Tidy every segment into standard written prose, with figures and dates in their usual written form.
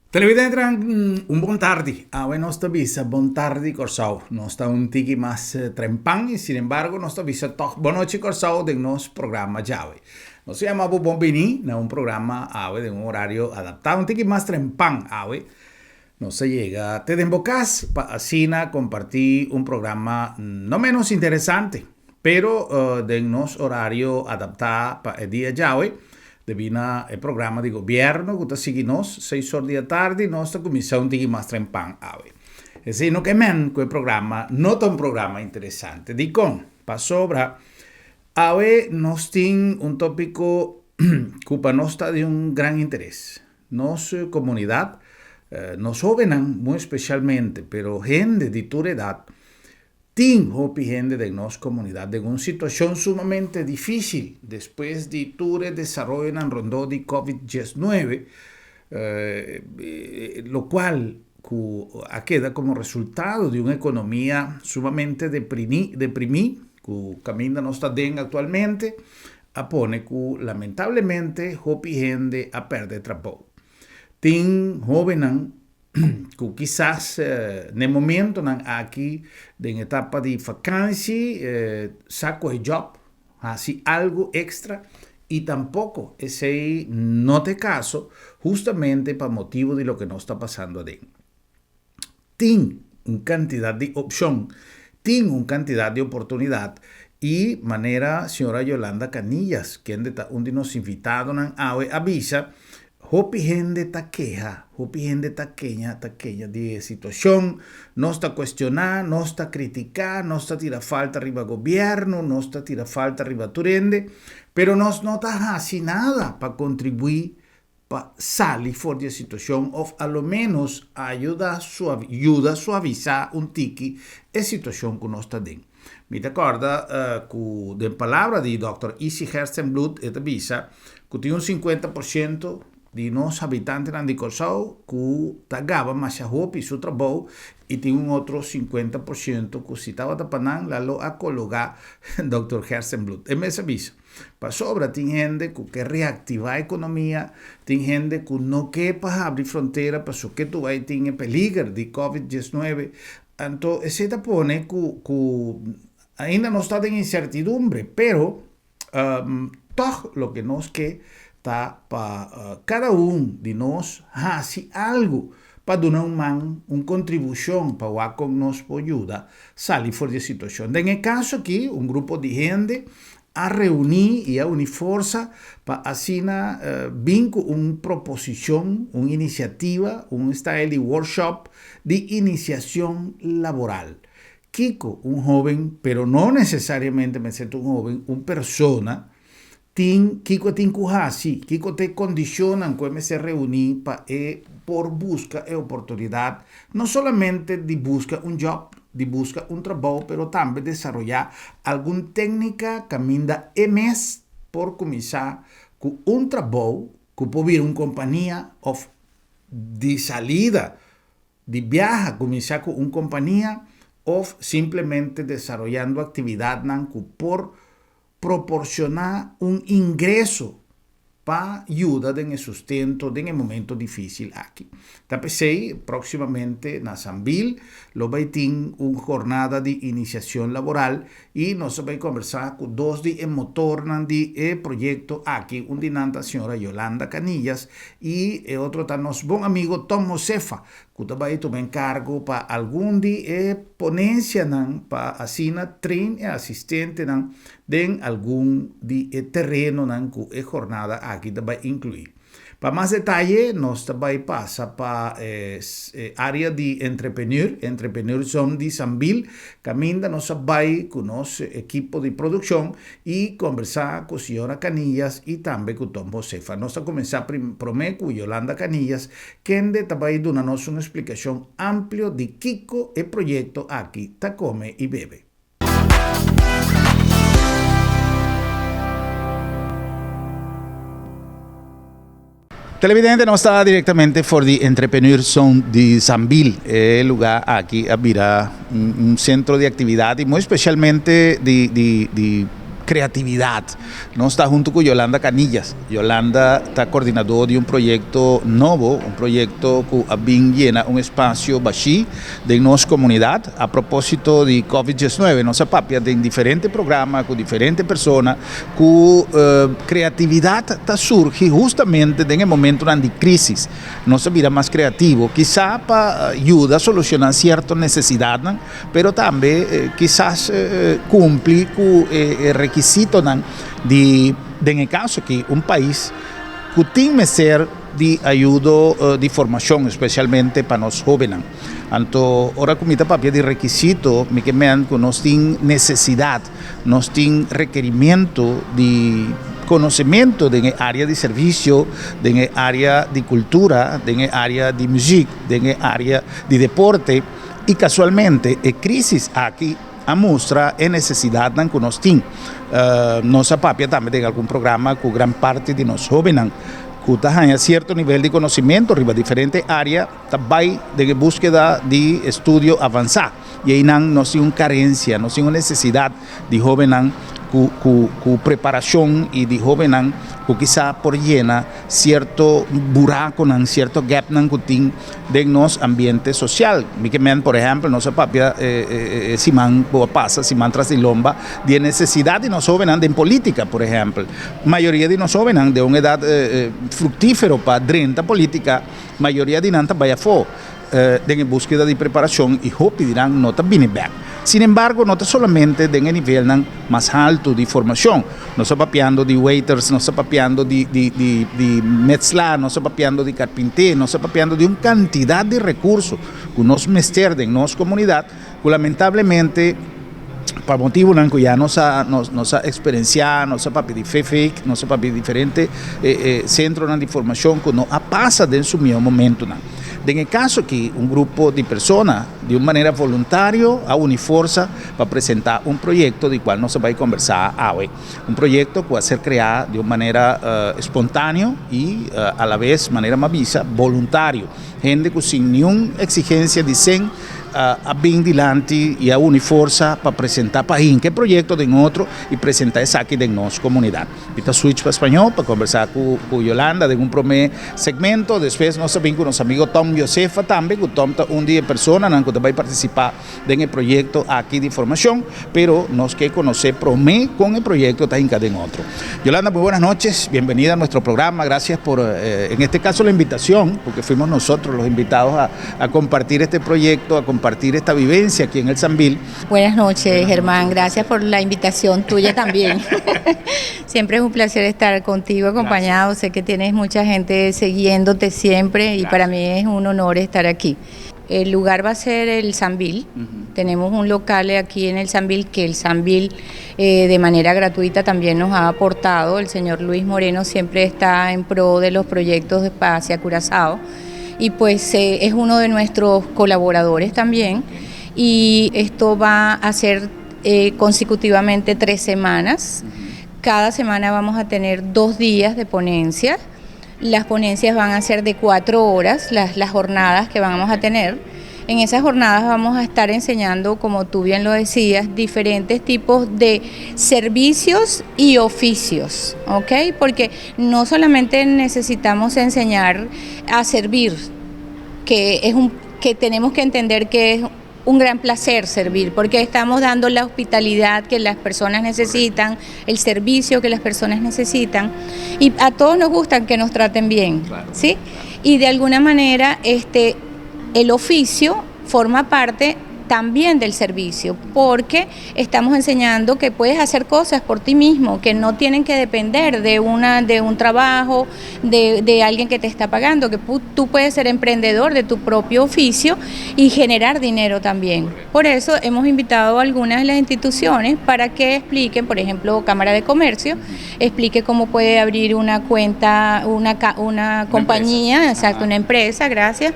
Televidentenan, un bon tardi. Awe nos ta bisa bon tardi Kòrsou. Nos ta un tiki mas trempan i sinembargo nos ta bisa tòg bon nochi Kòrsou den nos programa djawe. Nos ta yama bo bon bini na un programa awe den un orario adaptá un tiki mas trempan awe. Nos a yega te den bo kas pa asina kompartí un programa no ménos interesante, pero den nos orario adaptá pa e dia djawe. Debí na e programa di gobièrnu ku ta sigui nos, seis or di atardi nos ta kuminsá un tiki mas trempan awe. Esei no ke men ku e programa no ta un programa interesante. Dikon? Pasobra awe nos tin un tópiko ku pa nos ta di un gran interes. Nos komunidat, nos hóbennan muy spesialmente, pero hende di tur edat, Tin hopi hende den nos komunidat den un situashon sumamente difísil despues di tur e desaroyonan rondó di Covid diesnuebe, lokual ku a keda komo resultado di un ekonomia sumamente deprimí ku kaminda nos ta den aktualmente, a pone ku lamentablemente hopi hende a pèrdè trabou. Tin hóbennan ku kisas n'e momentonan aki den etapa di fakansi sa kohe job, hasi algu extra i tampoko esei no ta e kaso hustamente pa motibu di loke nos ta pasando aden. Tin un kantidat di opshon, tin un kantidat di oportunidat i manera señora Yolanda Canillas kende ta un di nos invitadonan awe a bisa, Hopi hende ta keha, hopi hende ta keña, ta keña di e situashon, nos ta kuestioná, nos ta kritiká, nos ta tira falta riba gobièrnu, nos ta tira falta riba tur hende, pero nos no ta hasi nada pa kontribuí pa sali for di e situashon òf a lo ménos ayuda yuda suavisá un tiki e situashon ku nos ta den. Mi ta kòrda ku den palabra di dòkter Isi Gerstenbluth e ta bisa ku tin un sinkuenta por siento di nos habitantenan di Kòrsou ku ta gaba masha hopi su trabou i tin un otro sinkuenta por siento ku si tabata pa nan la lo a kologá dòkter Gerstenbluth. E mes a bisa, pasobra tin hende ku ke reaktivá ekonomia, tin hende ku no ke pa habri frontera pasobra ke tur bai tin e peliger di covid diesnuebe, Anto esei ta pone ku ku ainda nos ta den insertidumbre, pero tòg loke nos ke ta pa kada un di nos hasi algu pa duna un man, un kontribushon pa wak kon nos por yuda sali for di e situashon. Den e kaso aki un grupo di hende a reuní i a uni forsa pa asina bin ku un proposishon, un inisiativa, un style di workshop di inisiashon laboral. Kiko un hóben, pero no nesesariamente mester ta un hóben, un persona tin, kiko e tin ku hasi, kiko ta e kondishonnan ku e mester reuní pa e por buska e oportunidat no solamente di buska un jòb, di buska un trabou pero tambe desaroyá algun téknika kaminda e mes por kuminsá ku un trabou ku por bira un kompania òf di salida di biaha kuminsá ku un kompania òf simplemente desaroyando aktividatnan ku por proporcioná un ingreso pa yuda den e sustento den e momento difícil aki. Ta p'esei próximamente na Sambil lo bai tin un jornada di iniciacion laboral y nos a bai conversá cu dos di e motornan di e proyecto aki, un di nan ta señora Yolanda Canillas y e otro ta nos bon amigo Tom Josefa ku ta bai tuma enkargo pa algun di e ponensianan pa asina train e asistentenan den algun di e terenonan ku e jornada aki ta bai inkluí. Pa mas detaye nos ta bai pasa pa e área di entrepreneur, Entrepreneur Zone di Sambil, kaminda nos a bai ku nos ekipo di produkshon i kombersá ku señora Canillas i tambe ku Tom Josefa. Nos ta kuminsá promé ku Yolanda Canillas, kende ta bai duna nos un splikashon amplio di kiko e proyekto aki ta kome i bebe. Televidente, nos ta directamente for di Entrepreneur Zone di Sambil. E lugar aki a bira un centro di actividad y muy especialmente di, di, di. kreatividat. Nos ta huntu ku Yolanda Canillas. Yolanda ta kordinadó di un proyekto nobo, un proyekto ku a bin yena un espasio bashí den nos komunidat. A propósito di Covid diesnuebe nos a papia den diferente programa ku diferente persona ku kreatividat ta surgi hustamente den e momentunan di krísis. Nos a bira mas kreativo, kisá pa yuda solushoná sierto nesesidatnan, pero tambe kisas kumpli ku e rekisitonan di, den e kaso aki, un pais ku tin mester di ayudo di formashon, espesialmente pa nos hóbennan. Anto ora ku mi ta papia di rekisito, mi ke men ku nos tin nesesidat, nos tin rekerimiento di konosementu den e área di servisio, den e área di kultura, den e área di muzik, den e área di deporte. I kasualmente e krísis aki a mustra e nesesidatnan ku nos tin. Nos a papia tambe den algun programa ku gran parti di nos hóbennan ku ta haña sierto nivel di konosementu riba diferente área ta bai den e búskeda di estudio avansá. I einan nos tin un karensia, nos tin un nesesidat di hóbennan ku ku ku preparashon i di hóbennan ku kisa por yena sierto burakonan, sierto gapnan ku tin den nos ambiente sosial. Mi ke men, por ehèmpel, nos a papia e siman ku a pasa, siman tras di lomba, di e nesesidat di nos hóbennan den polítika, por ehèmpel. Mayoria di nos hóbennan den un edat fruktífero pa drenta polítika, mayoria di nan ta bai afó. Den e búskeda di preparashon i hopi di nan no ta bini bèk. Sin embargo, no ta solamente den e nivelnan mas haltu di formashon. Nos ta papiando di waiters, nos ta papiando di di di di metsla, nos ta papiando di karpinté, nos ta papiando di un kantidat di rekurso ku nos mester den nos komunidat ku lamentablemente pa motibunan ku ya nos a nos a eksperensiá, nos a papia di FEFEK, nos a papia di diferente sentronan di formashon ku no a pasa den su mihó momentunan. Den e kaso aki un grupo di persona di un manera voluntario a uni forsa pa presentá un proyekto di kual nos a bai kombersá awe. Un proyekto ku a ser kreá di un manera espontaneo i alabes manera mi a bisa boluntario. Hende ku sin niun eksigensia di sen a bin dilanti i a uni forsa pa presentá pa hinka e proyekto den otro i presentá esaki den nos komunidat. Mi ta switch pa spañó pa kombersá ku Yolanda den un promé segmento. Despues nos ta bin ku nos amigo Tom Josefa tambe, ku Tom ta un di e personanan ku ta bai partisipá den e proyekto aki di formashon, pero nos ke konosé promé kon e proyekto ta hinká den otro. Yolanda, muy buenas noches, bienvenida a nuestro programa, gracias por en este caso la invitación, porque fuimos nosotros los invitados a a compartir este proyecto, a compartir esta vivencia aquí en el Sambil. Buenas noches, Germán, gracias por la invitación tuya también. Siempre es un placer estar contigo acompañado, sé que tienes mucha gente siguiéndote siempre y para mí es un honor estar aquí. El lugar va a ser el Sambil. Tenemos un local aquí en el Sambil que el Sambil eh, de manera gratuita también nos ha aportado. El señor Luis Moreno siempre está en pro de los proyectos de hacia Curazao y pues eh, es uno de nuestros colaboradores también. Y esto va a ser eh, consecutivamente tres semanas. Cada semana vamos a tener dos días de ponencia. Las ponencias van a ser de cuatro horas, las, las jornadas que vamos a tener. En esas jornadas vamos a estar enseñando, como tú bien lo decías, diferentes tipos de servicios y oficios, ¿ok? Porque no solamente necesitamos enseñar a servir, que es un que tenemos que entender que es un gran placer servir, porque estamos dando la hospitalidad que las personas necesitan, el servicio que las personas necesitan, y a todos nos gustan que nos traten bien, ¿sí? Y de alguna manera este el oficio forma parte también del servicio, porque estamos enseñando que puedes hacer cosas por ti mismo, que no tienen que depender de, una, de un trabajo, de, de alguien que te está pagando, que tú puedes ser emprendedor de tu propio oficio y generar dinero también. Por eso hemos invitado a algunas de las instituciones para que expliquen, por ejemplo, Cámara de Comercio, explique cómo puede abrir una cuenta, una, una compañía, exacto, una empresa, gracias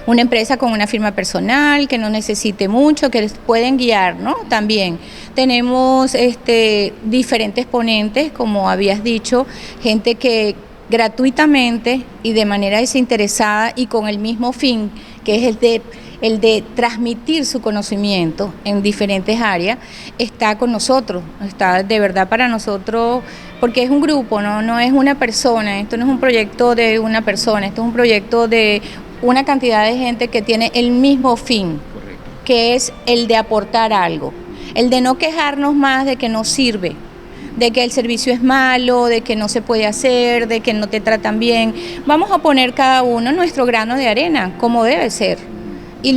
una empresa con una firma personal, que no necesite mucho, que les pueden guiar, ¿no? También tenemos este, diferentes ponentes, como habías dicho, gente que gratuitamente y de manera desinteresada y con el mismo fin, que es el de el de transmitir su conocimiento en diferentes áreas, está con nosotros, está de verdad para nosotros, porque es un grupo, no, no es una persona, esto no es un proyecto de una persona, esto es un proyecto de una cantidad de gente que tiene el mismo fin, que es el de aportar algo, el de no quejarnos más de que no sirve, de que el servicio es malo, de que no se puede hacer, de que no te tratan bien. Vamos a poner cada uno nuestro grano de arena, como debe ser. Y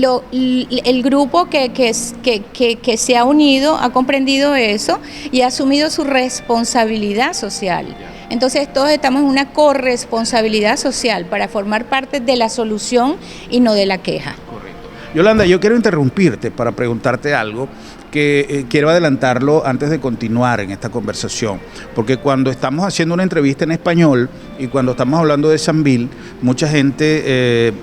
el grupo que se ha unido ha comprendido eso y ha asumido su responsabilidad social. Entonces todos estamos en una corresponsabilidad social para formar parte de la solución y no de la queja. Correcto. Yolanda, yo quiero interrumpirte para preguntarte algo que quiero adelantarlo antes de continuar en esta conversación, porque cuando estamos haciendo una entrevista en español y cuando estamos hablando de Sambil, mucha gente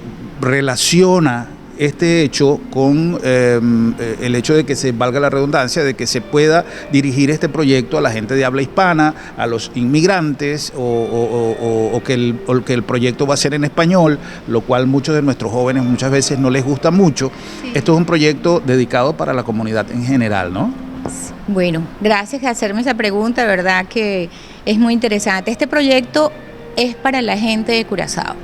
relaciona este hecho con el hecho de que se valga la redundancia, de que se pueda dirigir este proyecto a la gente de habla hispana, a los inmigrantes, o que el proyecto va a ser en español, lo cual muchos de nuestros jóvenes muchas veces no les gusta mucho. Esto es un proyecto dedicado para la comunidad en general, ¿no? Bueno, gracias por hacerme esa pregunta, verdad que es muy interesante. Este proyecto es para la gente de Curazao,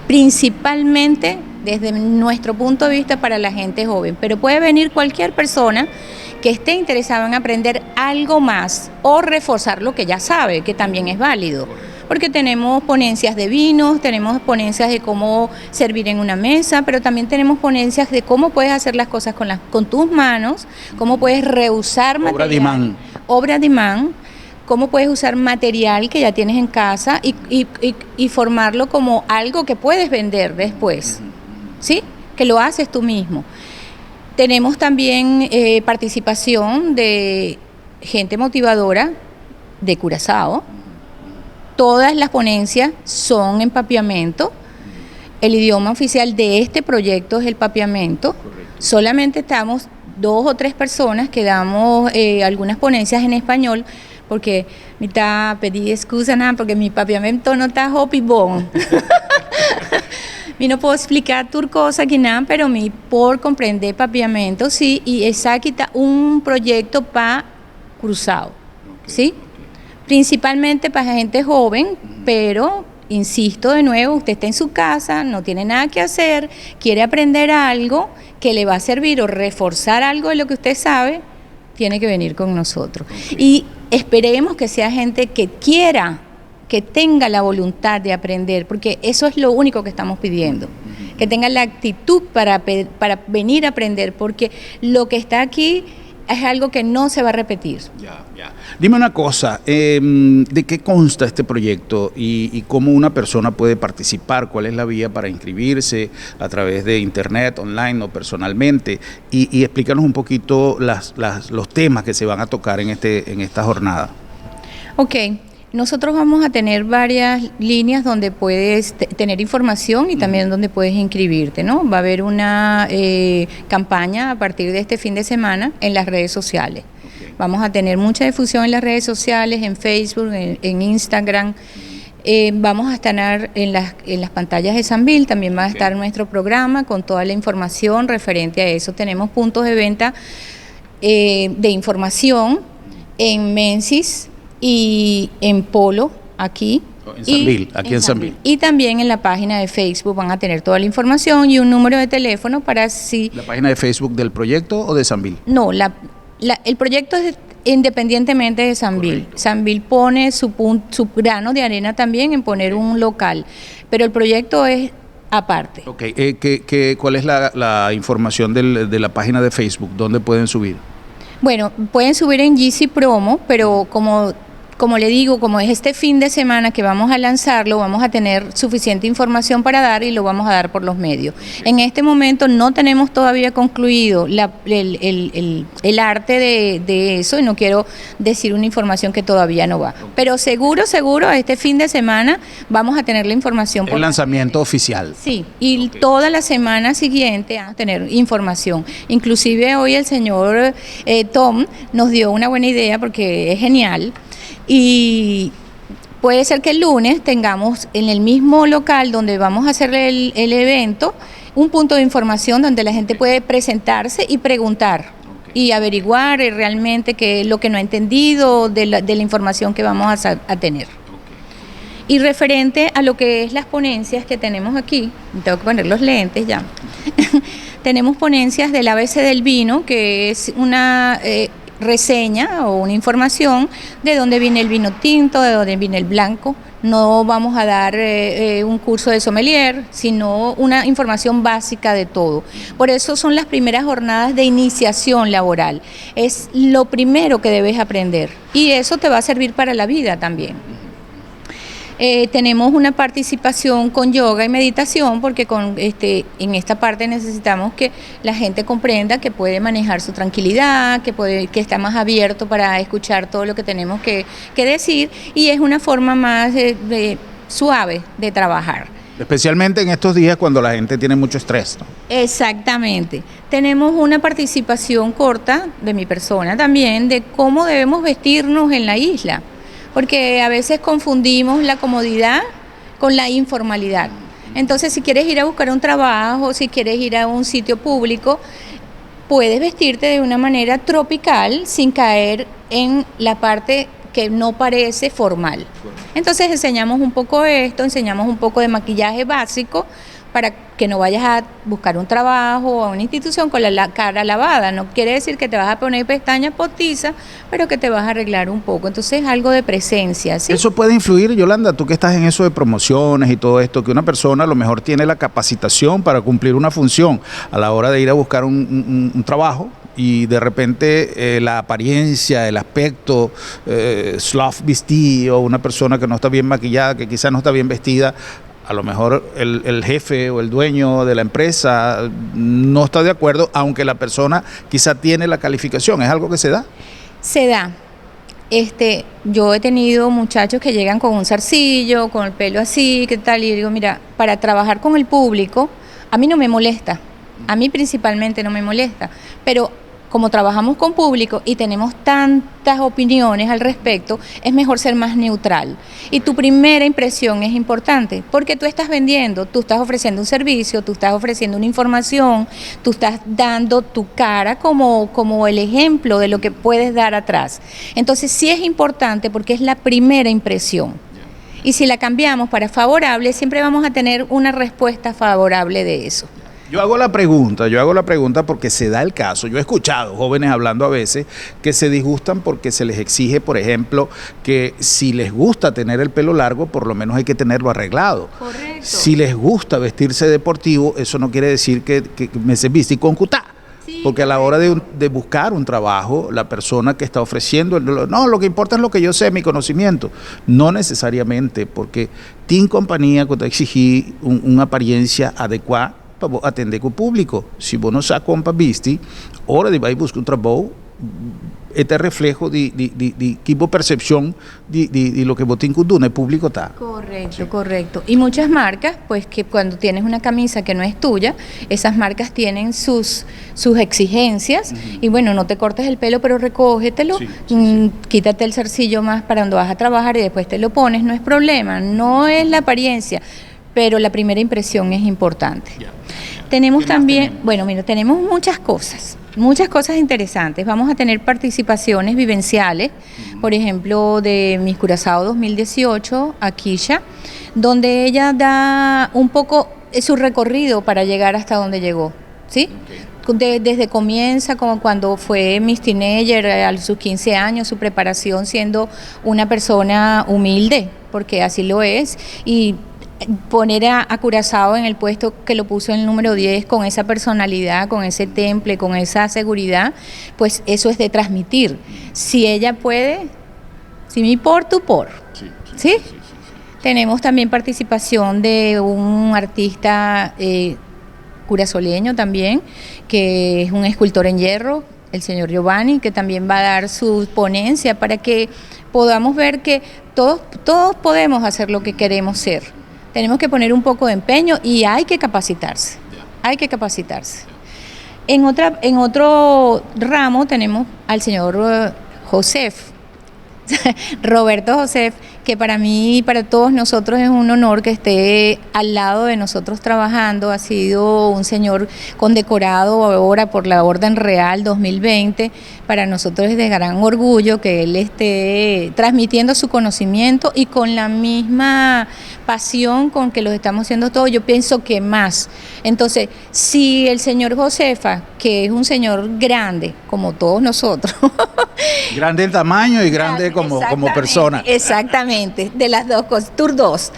principalmente desde nuestro punto de vista para la gente joven, pero puede venir cualquier persona que esté interesado en aprender algo más o reforzar lo que ya sabe, que también es válido. Porque tenemos ponencias de vinos, tenemos ponencias de cómo servir en una mesa, pero también tenemos ponencias de cómo puedes hacer las cosas con tus manos, cómo puedes reusar Obra material. De imán. Obra de imán, cómo puedes usar material que ya tienes en casa y formarlo como algo que puedes vender después, ¿sí? Que lo haces tú mismo. Tenemos también participación de gente motivadora de Curazao. Todas las ponencias son en papiamento. El idioma oficial de este proyecto es el papiamento. Solamente estamos dos o tres personas que damos algunas ponencias en español, porque mi ta pidi excusa nada, porque mi papiamento no ta hopi bon. Mi no por splika tur kos aki nada, pero mi por komprondé papiamento, sí, i esaki ta un proyekto pa Kòrsou, ¿sí? Principalmente para gente joven, pero insisto de nuevo, usted está en su casa, no tiene nada que hacer, quiere aprender algo que le va a servir o reforzar algo de lo que usted sabe, tiene que venir con nosotros. Y esperemos que sea gente que quiera, que tenga la voluntad de aprender, porque eso es lo único que estamos pidiendo, que tenga la actitud para venir a aprender, porque lo que está aquí es algo que no se va a repetir. Ya. Dime una cosa, ¿de qué consta este proyecto y cómo una persona puede participar? ¿Cuál es la vía para inscribirse a través de internet, online o personalmente? Y explícanos un poquito los temas que se van a tocar en esta jornada. Ok, nosotros vamos a tener varias líneas donde puedes tener información y también donde puedes inscribirte, ¿no? Va a haber una campaña a partir de este fin de semana en las redes sociales. Vamos a tener mucha difusión en las redes sociales, en Facebook, en Instagram. Vamos a estar en las pantallas de Sambil, también va a estar nuestro programa con toda la información referente a eso. Tenemos puntos de venta de información en Mensis y en Polo, aquí. En Sambil, aquí en Sambil. Y también en la página de Facebook van a tener toda la información y un número de teléfono para si... ¿La página de Facebook del proyecto o de Sambil? No, el proyecto es independientemente de Sambil. Sambil pone su grano de arena también en poner un local, pero el proyecto es aparte. Ok, ¿cuál es la información de la página de Facebook? ¿Dónde pueden subir? Bueno, pueden subir en GC Promo, pero como le digo, como es este fin de semana que vamos a lanzarlo, vamos a tener suficiente información para dar y lo vamos a dar por los medios. En este momento no tenemos todavía concluido el arte de eso y no quiero decir una información que todavía no va. Pero seguro, seguro, este fin de semana vamos a tener la información. El lanzamiento oficial. Sí, y toda la semana siguiente vamos a tener información. Inclusive hoy el señor Tom nos dio una buena idea porque es genial. Y puede ser que el lunes tengamos en el mismo local donde vamos a hacer el evento un Un punto de información donde la gente puede presentarse y preguntar y averiguar realmente qué es lo que no ha entendido de la información que vamos a tener. Y referente a lo que es las ponencias que tenemos aquí, tengo que poner los lentes ya. Tenemos ponencias del ABC del vino, que es una reseña o una información de dónde viene el vino tinto, de dónde viene el blanco. No vamos a dar un curso de sommelier, sino una información básica de todo. Por eso son las primeras jornadas de iniciación laboral. Es lo primero que debes aprender y eso te va a servir para la vida también. Tenemos una participación con yoga y meditación porque en esta parte necesitamos que la gente comprenda que puede manejar su tranquilidad, que está más abierto para escuchar todo lo que tenemos que decir y es una forma más suave de trabajar. Especialmente en estos días cuando la gente tiene mucho estrés, ¿no? Exactamente. Tenemos una participación corta de mi persona también de cómo debemos vestirnos en la isla, porque a veces confundimos la comodidad con la informalidad. Entonces, si quieres ir a buscar un trabajo, si quieres ir a un sitio público, puedes vestirte de una manera tropical sin caer en la parte que no parece formal. Entonces enseñamos un poco esto, enseñamos un poco de maquillaje básico para que no vayas a buscar un trabajo o a una institución con la cara lavada. No quiere decir que te vas a poner pestañas postizas, pero que te vas a arreglar un poco. Entonces, algo de presencia, ¿sí? Eso puede influir, Yolanda, tú que estás en eso de promociones y todo esto, que una persona a lo mejor tiene la capacitación para cumplir una función a la hora de ir a buscar un trabajo y de repente la apariencia, el aspecto, slof vestido, una persona que no está bien maquillada, que quizás no está bien vestida, a lo mejor el jefe o el dueño de la empresa no está de acuerdo, aunque la persona quizá tiene la calificación. ¿Es algo que se da? Se da. Yo he tenido muchachos que llegan con un zarcillo, con el pelo así, ¿qué tal? Y yo digo: "Mira, para trabajar con el público, a mí no me molesta. A mí principalmente no me molesta. Pero como trabajamos con público y tenemos tantas opiniones al respecto, es mejor ser más neutral. Y tu primera impresión es importante, porque tú estás vendiendo, tú estás ofreciendo un servicio, tú estás ofreciendo una información, tú estás dando tu cara como el ejemplo de lo que puedes dar atrás. Entonces sí es importante porque es la primera impresión. Y si la cambiamos para favorable, siempre vamos a tener una respuesta favorable de eso. Yo hago la pregunta, yo hago la pregunta porque se da el caso. Yo he escuchado jóvenes hablando a veces que se disgustan porque se les exige, por ejemplo, que si les gusta tener el pelo largo, por lo menos hay que tenerlo arreglado. Correcto. Si les gusta vestirse deportivo, eso no quiere decir que me se viste con cutá. Porque a la hora de buscar un trabajo, la persona que está ofreciendo, no, lo que importa es lo que yo sé, mi conocimiento. No necesariamente, porque tin kompania ku ta eksigí un aparensia adekuá pa atendé ku públiko. Si bo no sa kon pa bisti, ora di bai buska un trabou, e refleho di ki persepshon di loke bo tin ku duna públiko ta. Correcto, correcto. Y muchas marcas, pues que cuando tienes una camisa que no es tuya, esas marcas tienen sus exigencias y, bueno, no te cortes el pelo, pero recógetelo, quítate el zarcillo más para cuando vas a trabajar y después te lo pones, no es problema, no es la apariencia, pero la primera impresión es importante. Tenemos también, bueno, mira, tenemos muchas cosas interesantes. Vamos a tener participaciones vivenciales, por ejemplo, de Miss Curazao 2018, Akisha, donde ella da un poco su recorrido para llegar hasta donde llegó, ¿sí? Desde comienza, como cuando fue Miss Teenager a sus 15 años, su preparación siendo una persona humilde, porque así lo es, y poner a Curazao en el puesto que lo puso en el número 10, con esa personalidad, con ese temple, con esa seguridad, pues eso es de transmitir. Si ella puede, si mi por, tu por. ¿Sí? Tenemos también participación de un artista curazoleño también, que es un escultor en hierro, el señor Giovanni, que también va a dar su ponencia para que podamos ver que todos, todos podemos hacer lo que queremos ser. Tenemos que poner un poco de empeño y hay que capacitarse. Hay que capacitarse. En otro ramo tenemos al señor Josef, Roberto Josef, que para mí y para todos nosotros es un honor que esté al lado de nosotros trabajando. Ha sido un señor condecorado ahora por la Orden Real 2020. Para nosotros es de gran orgullo que él esté transmitiendo su conocimiento y con la misma pasión con que lo estamos haciendo todos, yo pienso que más. Entonces, si el señor Josefa, que es un señor grande, como todos nosotros. Grande en tamaño y grande como persona. Exactamente, de las dos cosas, tur dos.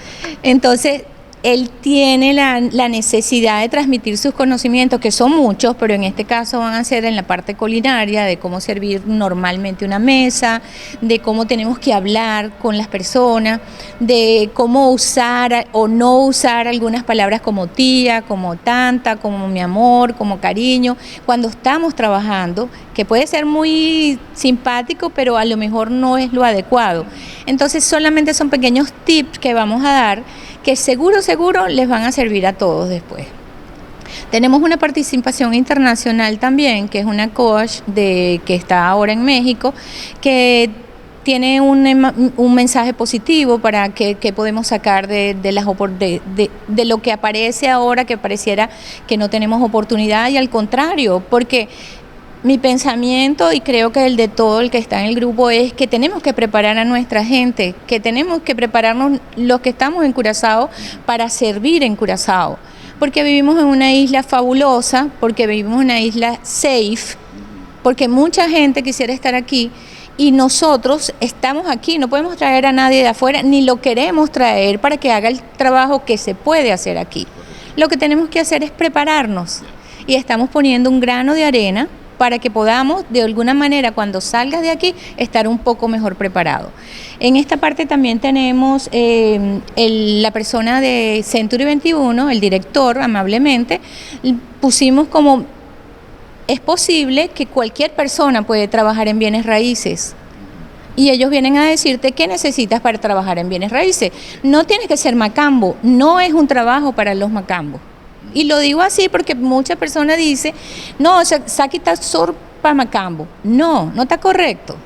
Entonces, él tiene la necesidad de transmitir sus conocimientos, que son muchos, pero en este caso van a ser en la parte culinaria, de cómo servir normalmente una mesa, de cómo tenemos que hablar con las personas, de cómo usar o no usar algunas palabras como tía, como tanta, como mi amor, como cariño, cuando estamos trabajando, que puede ser muy simpático, pero a lo mejor no es lo adecuado. Entonces solamente son pequeños tips que vamos a dar que seguro, seguro les van a servir a todos después. Tenemos una participación internacional también, que es una coach que está ahora en México, que tiene un mensaje positivo para que podemos sacar de, las, de lo que aparece ahora, que pareciera que no tenemos oportunidad, y al contrario, porque mi pensamiento, y creo que el de todo el que está en el grupo, es que tenemos que preparar a nuestra gente, que tenemos que prepararnos los que estamos en Curazao para servir en Curazao, porque vivimos en una isla fabulosa, porque vivimos en una isla safe, porque mucha gente quisiera estar aquí y nosotros estamos aquí, no podemos traer a nadie de afuera, ni lo queremos traer para que haga el trabajo que se puede hacer aquí. Lo que tenemos que hacer es prepararnos y estamos poniendo un grano de arena para que podamos, de alguna manera, cuando salgas de aquí, estar un poco mejor preparado. En esta parte también tenemos la persona de Century 21, el director, amablemente, pusimos como es posible que cualquier persona puede trabajar en bienes raíces. Y ellos vienen a decirte qué necesitas para trabajar en bienes raíces. No tienes que ser macambo, no es un trabajo para los macambos. Y lo digo así porque muchas personas dicen: "No, esaki ta solo pa macambo". No, no está correcto.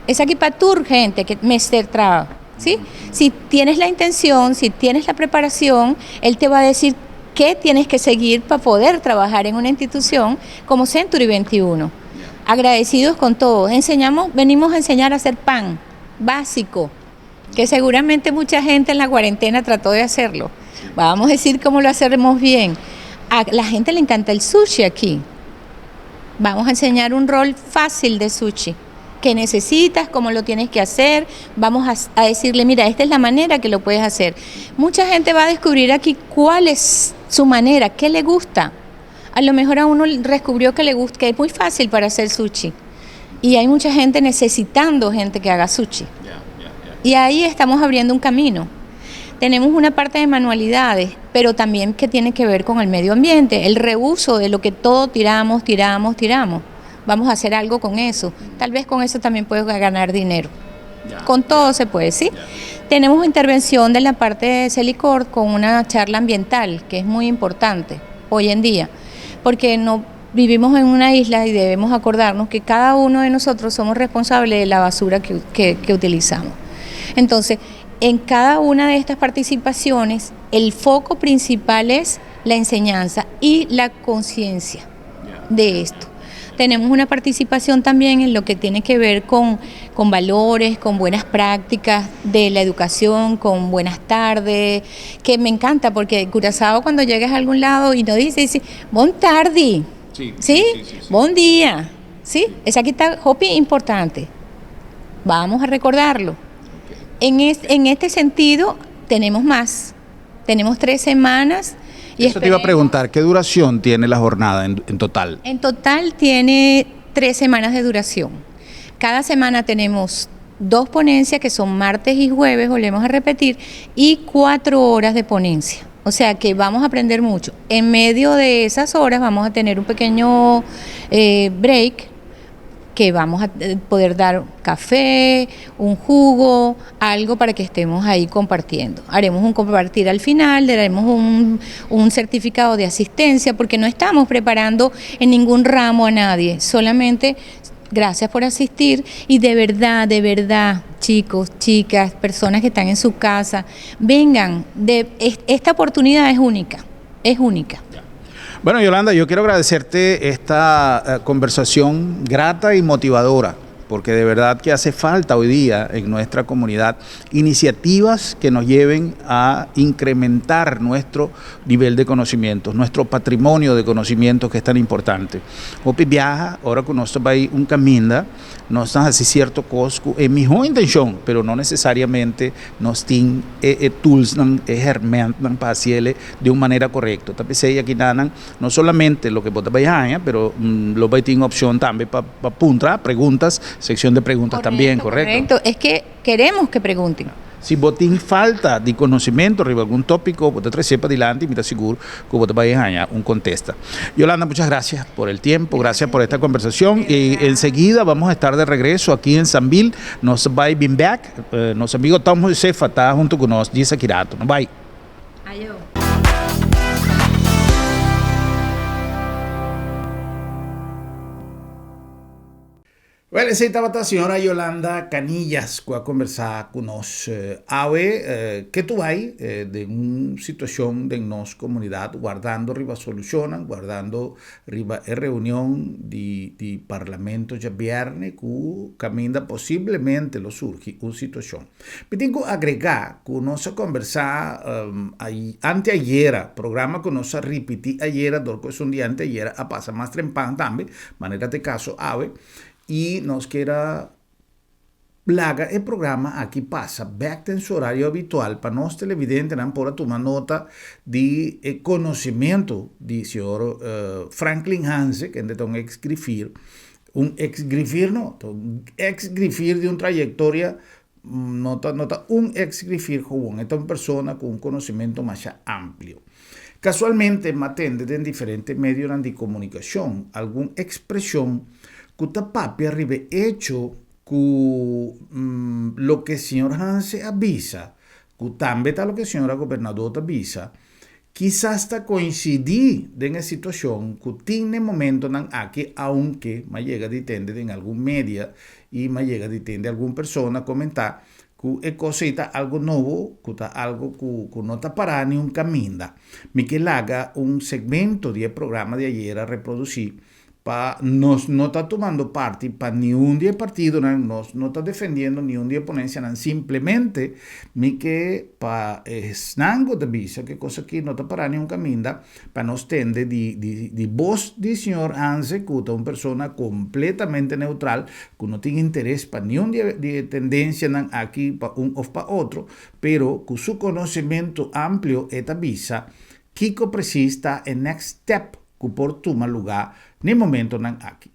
Esaki pa tur hende ku mester traha, ¿sí? Si tienes la intención, si tienes la preparación, él te va a decir qué tienes que seguir para poder trabajar en una institución como Century 21. Agradecidos con todos. Enseñamos, venimos a enseñar a hacer pan básico, que seguramente mucha gente en la cuarentena trató de hacerlo. Vamos a decir cómo lo hacemos bien. A la gente le encanta el sushi aquí. Vamos a enseñar un roll fácil de sushi que necesitas, cómo lo tienes que hacer. Vamos a decirle: "Mira, esta es la manera que lo puedes hacer". Mucha gente va a descubrir aquí cuál es su manera, qué le gusta. A lo mejor a uno descubrió que le gusta, que es muy fácil para hacer sushi. Y hay mucha gente necesitando gente que haga sushi. Y ahí estamos abriendo un camino. Tenemos una parte de manualidades, pero también que tiene que ver con el medio ambiente, el reuso de lo que todo tiramos, tiramos, tiramos. Vamos a hacer algo con eso. Tal vez con eso también puedes ganar dinero. Con todo se puede, ¿sí? Tenemos intervención de la parte de Selicor con una charla ambiental, que es muy importante hoy en día, porque no vivimos en una isla y debemos acordarnos que cada uno de nosotros somos responsables de la basura que utilizamos. Entonces, en cada una de estas participaciones, el foco principal es la enseñanza y la conciencia de esto. Tenemos una participación también en lo que tiene que ver con valores, con buenas prácticas de la educación, con buenas tardes, que me encanta porque Curazao, cuando llegas a algún lado y no dice, dice: "Bon tardi", ¿sí? ¿Sí? "Bon dia", ¿sí? Esaki ta hopi importante. Vamos a recordarlo. En este sentido, tenemos más. Tenemos 3 semanas. Y eso te iba a preguntar, ¿qué duración tiene la jornada en total? En total tiene 3 semanas de duración. Cada semana tenemos dos ponencias que son martes y jueves, volvemos a repetir, y 4 horas de ponencia. O sea que vamos a aprender mucho. En medio de esas horas vamos a tener un pequeño break que vamos a poder dar café, un jugo, algo para que estemos ahí compartiendo. Haremos un compartir al final, daremos un certificado de asistencia, porque no estamos preparando en ningún ramo a nadie, solamente Gracias por asistir y de verdad, de verdad, chicos, chicas, personas que están en su casa, vengan, de, esta oportunidad es única, es única. Bueno, Yolanda, yo quiero agradecerte esta conversación grata y motivadora, porque de verdad que hace falta hoy día en nuestra comunidad iniciativas que nos lleven a incrementar nuestro nivel de conocimientos, nuestro patrimonio de conocimientos que es tan importante. Hopi biaha, ora ku nos bai un kaminda, nos ta hasi sierto kos ku e mihó intenshon, pero no nesesariamente nos tin e toolsnan, e hermentnan pa hasiele di un manera korekto. Ta p'esei akinanan no solamente loke bo ta bai haña, pero lo bai tin opshon tambe pa pa puntra preguntas, sección de preguntas también, correcto? Correcto, es que queremos que pregunten. Si bo tin falta di conocimento riba algun topico, bo ta trece padilanti y mi ta sigur cu bo ta bay haña un contesta. Yolanda, muchas gracias por el tiempo, gracias por esta conversación y enseguida vamos a estar de regreso aquí en Sambil. Nos bay bin back, nos amigo Tom Josefa ta hunto cu nos djis aki rato. No bay. Ayo. Wel, esei tabata señora Yolanda Canillas ku a kombersá ku nos awe. Ke tu bai den un situashon den nos komunidat wardando riba solushonnan, wardando riba e reunion di di parlamento djabièrnè ku kaminda posiblemente lo surgi un situashon. Mi tin ku agregá ku nos a kombersá anteayera, programa ku nos a ripití ayera dor ku esun di anteayera a pasa mas trempan tambe, manera ta e kaso awe, i nos kier a laga e programa aki pasa bèk den su orario habitual pa nos televidentenan por a tuma nota di e konosementu di señor Franklin Hanse, kende ta un eks grifir, Un ex grifir no, ta un ex grifir di un trayectoria, no ta no ta un ex grifir gewoon, e ta un persona cu un conocimento masha amplio. Casualmente m'a tende den diferente medionan di comunicacion algun expresion cu ta papia riba e hecho cu loke señor Hanse a bisa, cu tambe ta loke señora gobernador ta bisa, Kisas ta koinsidí den e situashon ku tin n'e momentonan aki aunke m'a yega di tende den algun media i m'a yega di tende algun persona komentá ku e kos ei ta algu nobo, ku ta algu ku ku no ta pará niun kaminda. Mi ke laga un segmento di e programa di ayera reprodusí Pa nos no ta tumando parti pa niun di e partidonan, nos no ta defendiendo niun di e ponencianan, simplemente mi ke pa esnan ku ta bisa ku e kos aki no ta para niun kaminda, pa nos tende di di di bos di señor Hanze ku ta un persona kompletamente neutral, ku no tin interes pa niun di e di e tendencianan aki pa un of pa otro, pero ku su konosementu amplio e ta bisa kiko presis ta e next step ku por tuma lugá n'e momentonan aki.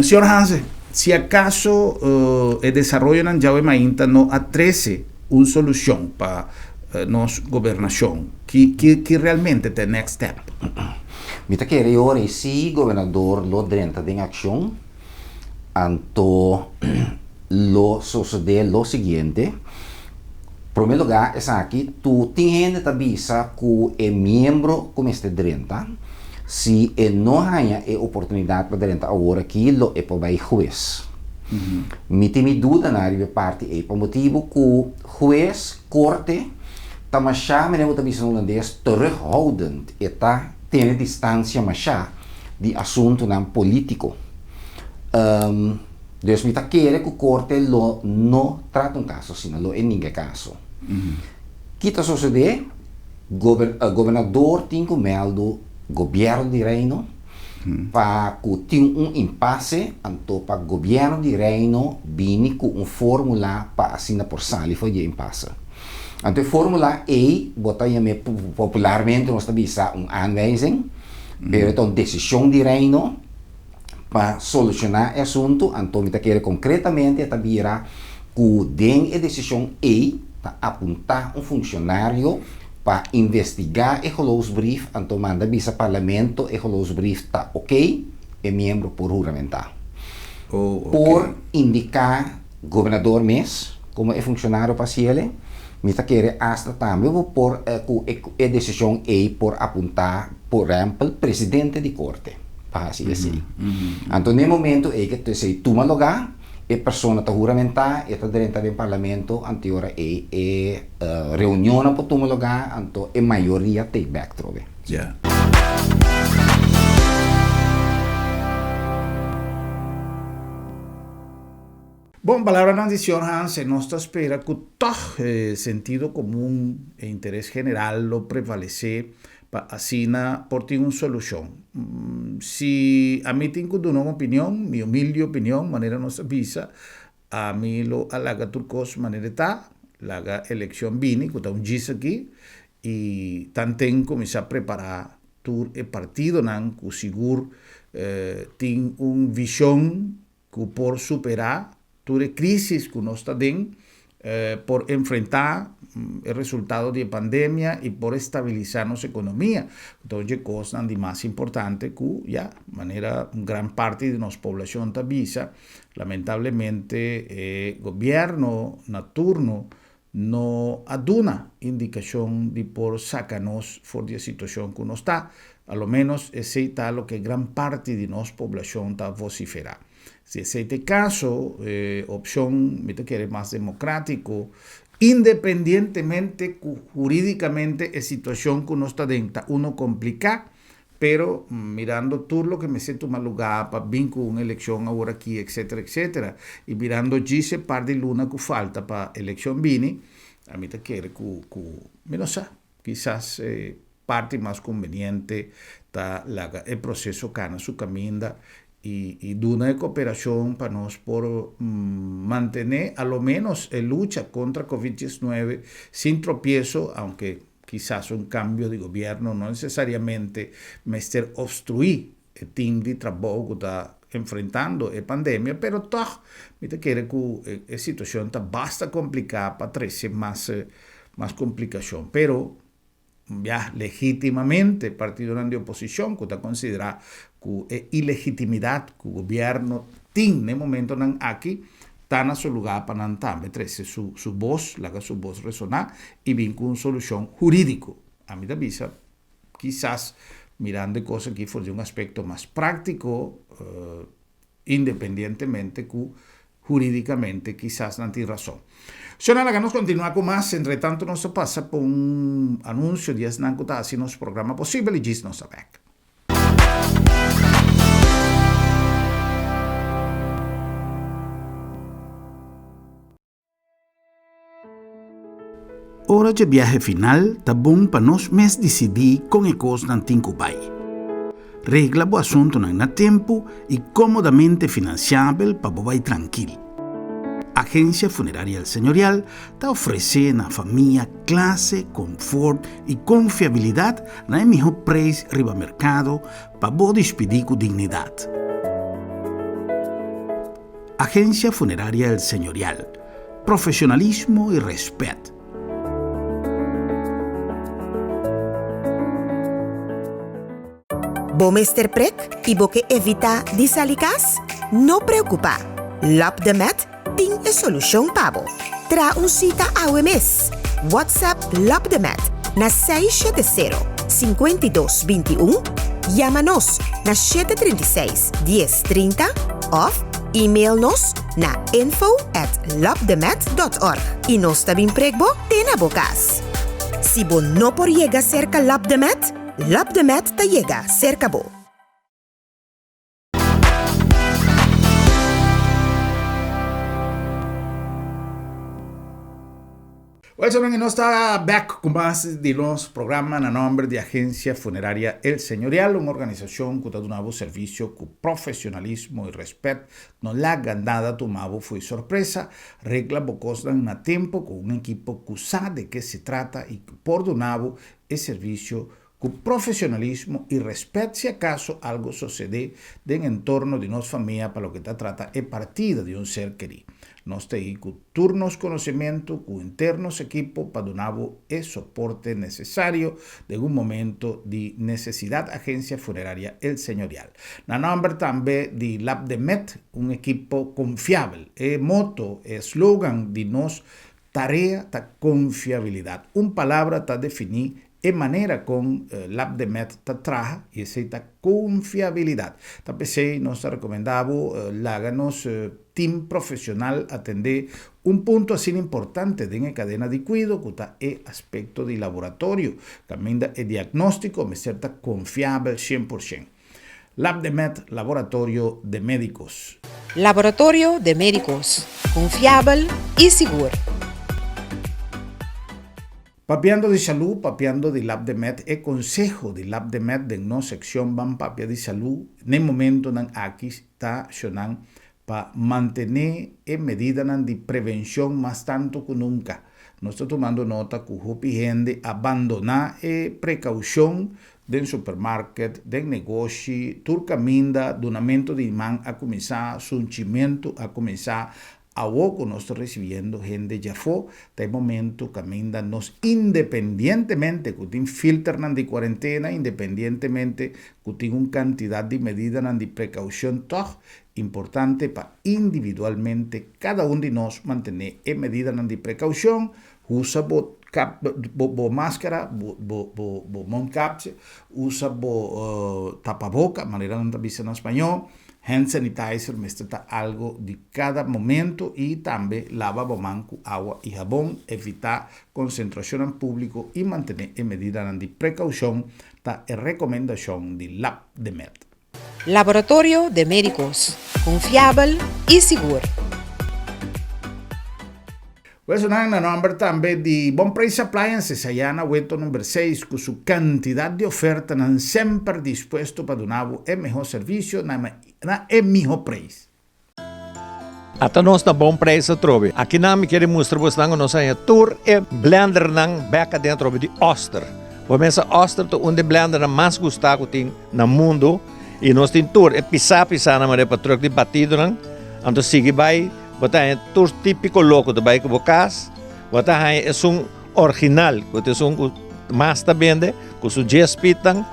Señor Hanse, si akaso e desaroyonan djawe mainta no a trese un solushon pa nos gobernashon, ki ki realmente ta e next step? Mi ta kere ora i si gobernador lo drenta den akshon, anto lo sosodé lo siguiente, Promé lugá esaki tu tin hende ta bisa ku e miembro ku mester drenta, si e no haña e oportunidat pa drenta awor aki lo e por bai hues. Mi tin mi dudanan riba e parti ei pa motibu ku hues, korte, ta mashá, manera bo ta bisa na hulandes, terughoudend, e ta tene distansia mashá di asuntunan polítiko. Dus mi ta kere ku korte lo no trata un kaso asina, lo e ninga e kaso. Ki ta sosodé? Gobernador tin ku mèldu gobièrnu di Reino pa ku tin un impase, anto pa gobièrnu di Reino bini ku un fórmula pa asina por sali for di e impase. Anto e fórmula ei bo ta yam'é popularmente nos ta bisa un aanwijzing, pero e ta un desishon di Reino. Pa solushoná e asuntu, anto mi ta kere konkretamente e ta bira ku den e desishon ei ta apuntá un funshonario pa investigá e geloofsbrief, anto manda bisa parlamento e geloofsbrief ta oké, e miembro por huramentá. Por indiká gobernador mes. komo e funshonario pa hasiel, mi ta kere asta tambe bo por ku e desishon ei por apuntá por ehèmpel presidente di korte pa hasi esei. Anto n'e momento ei ke esei tuma lugá, e persona ta huramentá, e ta drenta den parlamento, anto e ora ei e reunionnan por tuma lugá, anto e mayoria take bèk trobe. Ya. Bon, palabranan di señor Hansen, nos ta spera ku tòg e sentido komun, e interes general lo prevalesé pa asina por tin un solushon. Si ami tin ku duna un opinion, mi humilde opinion, manera nos a bisa, ami lo a laga tur kos manera e ta, laga elekshon bini, ku ta un djis aki, i tanten kuminsá prepará tur e partidonan ku sigur tin un vishon ku por superá tur e krísis ku nos ta den, por enfrentá e resultado di e pandemia i por estabilisá nos ekonomia. Ku ta un dje kosnan di mas importante ku ya, manera un gran parti di nos poblashon ta bisa, lamentablemente e gobièrnu na turno no a duna indikashon di por saka nos for di e situashon ku nos ta. A lo ménos esei ta loke gran parti di nos poblashon ta vosiferá. Si esei ta e kaso, e opshon mi ta kere mas demokrátiko, independientemente ku hurídikamente e situashon ku nos ta den ta uno kompliká, Pero mirando tur loke mester tuma lugá pa bin ku un elekshon awor aki etcetera etcetera i mirando djis e par di luna ku falta pa elekshon bini, ami ta kere ku ku mi no sa, kisas e parti mas kumbeniente ta laga e proseso kana su kaminda i i duna e koperashon pa nos por mantené a lo ménos e lucha kontra covid diesnuebe sin tropieso aunke Kisas un cambio di gobierno no necesariamente mester obstrui e team di trabou cu ta enfrentando e pandemia, pero toch mi ta kere cu e situacion ta basta complica pa trece mas mas complicacion. Pero ya legitimamente partidonan di oposicion cu ta considera cu e ilegitimidad cu gobierno tin n'e momentonan aki ta na su lugá pa nan tambe trese su su bos, laga su bos resoná i bin ku un solushon hurídiko. Ami ta bisa, kisas mirando e kos aki for di un aspekto mas práktiko, independientemente ku hurídikamente kisas nan tin rason. Shona, laga nos kontinuá ku mas. Entretantu nos ta pasa pa un anunsio di esnan ku ta hasi nos programa posibel i djis nos ta bèk. Ora dje biahe final ta bon pa nos mes disidí kon e kosnan tin ku bai. Regla bo asuntunan na tempu i kómodamente finansiabel pa bo bai trankil. Agencia Funeraria El Señorial ta ofresé na famia klase, konfort i konfiabilidat na e mihó preis riba merkado pa bo dispidí ku dignidat. Agencia Funeraria El Señorial, Profesionalismo i rèspèt. Bo mester prek i bo ke evitá di sali kas? No preokupá! Lap de Met tin e solushon pa bo. Traha un sita awe mes! WhatsApp Lap de Met na 670 52 21, yama nos na 736 10 30 òf email nos na info at lapdemet.org i nos ta bin prek bo te na bo kas. Si bo no por yega serka Lap de Met, Lap de Met ta yega serka bo. Wel saben nos ta back cu mas di nos programa na nomber di Agencia Funeraria El Señorial, un organisacion cu ta duna bo servicio cu profesionalismo y respet. No laga nada tuma bo fo'i sorpresa, regla bo cosnan na tempo cu un ekipo cu sa de ke se trata y cu por duna bo e servicio. Ku profesionalismo i rèspèt si akaso algu sosede den entorno di nos famia pa loke ta trata e partida di un ser kerí. Nos ta ei ku tur nos konosementu, ku henter nos ekipo pa duna bo e soporte nesesario den un momento di nesesidat Agencia Funeraria El Señorial. Na nòmber tambe di Labdemed, un ekipo konfiabel. E moto, e slogan di nos Tarea ta konfiabilidat. Un palabra ta definí e manera kon Labdemed ta traha i esei ta konfiabilidat. Ta p'esei nos ta rekomendá bo laga nos tim profesional atendé un punto asina importante den e kadena di kuido ku ta e aspekto di laboratorio, kaminda e diagnóstiko mester ta konfiabel 100%. Labdemed Laboratorio de Médicos. Laboratorio de Médicos, konfiabel i sigur. Papiando di salú, papiando di Labdemed, e konseho di Labdemed den nos sekshon Ban Papia di Salú n'e momentonan aki ta shonan pa mantené e medidanan di prevenshon mas tantu ku nunka. Nos ta tumando nota ku hopi hende a bandoná e prekaushon den supermarket, den negoshi, tur kaminda dunamentu di man a kuminsá, sunchimentu a kuminsá. Awor ku nos ta risibiendo hende djafó, ta e momentu kaminda nos independientemente ku tin filternan di kuarentena, independientemente ku tin un kantidat di medidanan di prekaushon tòg importante pa individualmente kada un di nos mantené e medidanan di prekaushon, usa bo kap bo bo maskara, bo bo bo bo mondkapje, usa bo tapaboka, manera nan ta bisa na spañó, hand sanitizer mester ta algo di kada momento i tambe laba bo man ku awa i habon, evitá konsentrashonnan públiko i mantené e medidanan di prekaushon ta e rekomendashon di Labdemed. Laboratorio de Médicos, konfiabel i sigur. Wesonan na nòmber tambe di Bon Prijs Appliances ayá na Weto number seis ku su kantidat di ofertanan semper dispuesto pa duna bo e mehó servisio na na e mihó prijs. Ata nos na Bon Prijs atrobe. Akinan mi kere mustra bosnan ku nos haña tur e blendernan bek aden atrobe di Oster. Bo mesa Oster ta un di e blendernan mas gustá ku tin na mundu i nos tin tur e pisá pisánan manera pa trùk di batidonan. Anto sigui bai bo ta haña tur típiko loko ta bai ku bo kas. Bo ta haña esun original ku ta esun ku mas ta bende ku su djes pitnan.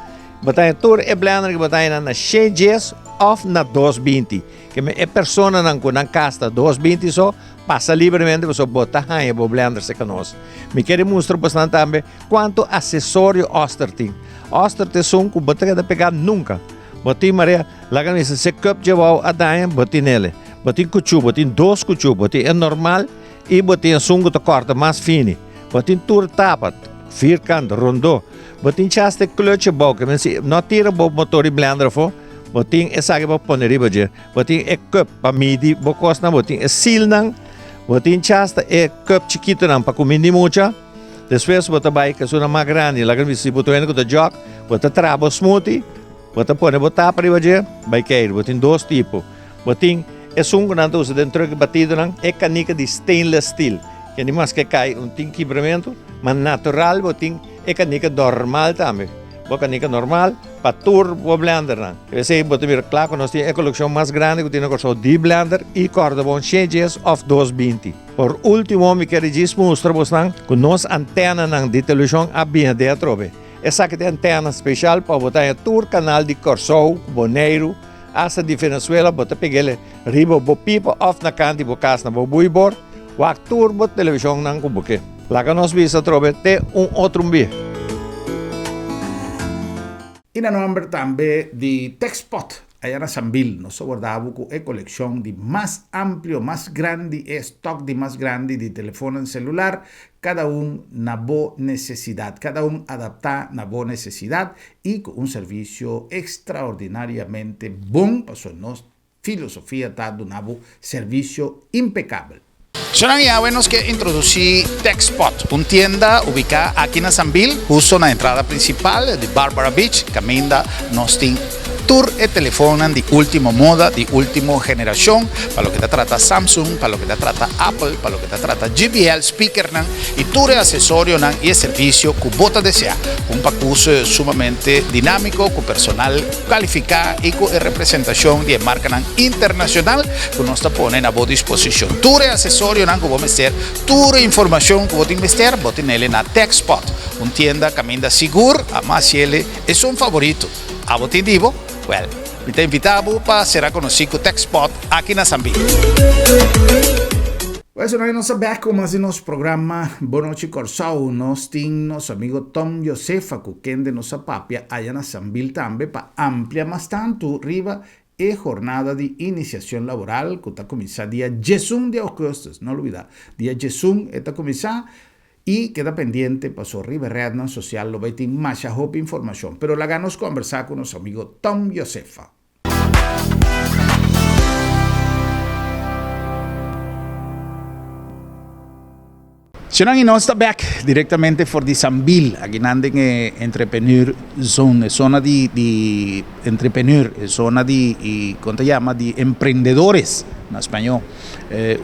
Bo ta haña tur e blender ku bo ta haña nan na shen djes òf na 220. Ke men e personanan ku nan kas ta 220 so pasa libremente pasobra bo ta haña bo blender serka nos. Mi kere mustra bosnan tambe kuantu asesorio Oster tin. Oster ta esun ku bo ta keda pegá nunka. Bo tin marea, laga mi bisa, se cup dje wou a daña, bo tin ele. Bo tin kuchú, bo tin dos kuchú, bo tin e normal i bo tin esun ku ta kòrta mas fini. Bo tin tur tapa, vierkant, rondó. Bo tin chas te klutje bou, ke men si no tira bo motor di blender afó, bo tin esaki pa pone riba dje. Bo tin e cup pa midi bo kosnan, bo tin e silnan, bo tin chas ta e cup chikitonan pa kuminda di mucha. Despues bo ta bai ku esunnan mas grandi, laga mi si bo ta wende ku ta jòk, bo ta traha bo smoothie, bo ta pone bo tapa riba dje, bai keir. Bo tin dos tipo. Bo tin esun ku nan ta usa den truck batidonan, e kanika di stainless steel, ke ni maske kai un tin kibramentu, ma natural bo tin e kanika normal tambe. Bo kanika normal pa tur bo blendernan. Esei bo ta mira kla ku nos tin e kolekshon mas grandi ku tin na Kòrsou di blender i kòrda bon shen djes òf 220. Por último mi kere djis mustra bosnan ku nos antenanan di televishon a bini den atrobe. Esaki ta e antena speshal pa bo ta haña tur kanal di Kòrsou, Boneiru, asta di Venezuela. Bo ta peg'el riba bo pipa òf na kant di bo kas na bo buibor. Wak tur bo televishonnan ku bo ke. Laga nos bisa atrobe te un otro un bia. I na nòmber tambe di Texpot aya na Sambil nos ta warda bo ku e kolekshon di mas amplio, mas grandi, e stòk di mas grandi di telefonnan selular, kada un na bo nesesidat, kada un adaptá na bo nesesidat i ku un servisio ekstraordinariamente bon pasobra nos Filosofia ta duna bo servisio impecabel. Shonnan Yahweh nos ke introduci Techspot, un tienda ubica aki na Sambil, husto na entrada principal di Barbara Beach, caminda nos tin Tur e telefonnan di ultimo moda, di ultimo generacion, pa loke ta trata Samsung, pa loke ta trata Apple, pa loke ta trata JBL speakernan y tur e asesorionan y e servicio cu bo ta desea. Un pacus sumamente dinamico cu personal califica y cu e representacion di e marcanan internacional cu nos ta pone na bo disposicion. Tur e asesorionan cu bo mester, tur e informacion cu bo tin mester, bo tinele na TechSpot, un tienda caminda sigur, amas yele esun favorito. Abo tin di bo? Wèl, mi ta invitá bo pa sera konosí ku TechSpot aki na Sambil. Wèl, so nos ta bèk ku mas di nos programa Bon Nochi Kòrsou. Nos tin nos amigo Tom Josefa ku kende nos a papia aya na Sambil tambe pa amplia mas tantu riba e jornada di inisiashon laboral ku ta kuminsá dia diesun di ougùstùs. No lubidá, dia diesun e ta kuminsá. I keda pendiente paso riba e rednan sosial lo bai tin masha hopi informashon. Pero laga nos kombersá ku nos amigo Tom Josefa. Señornan i nos ta bek direktamente for di Sambil, akinan den e Entrepreneur Zone, e zona di di entrepreneur, e zona di i kon ta yama di emprendedores na spañó.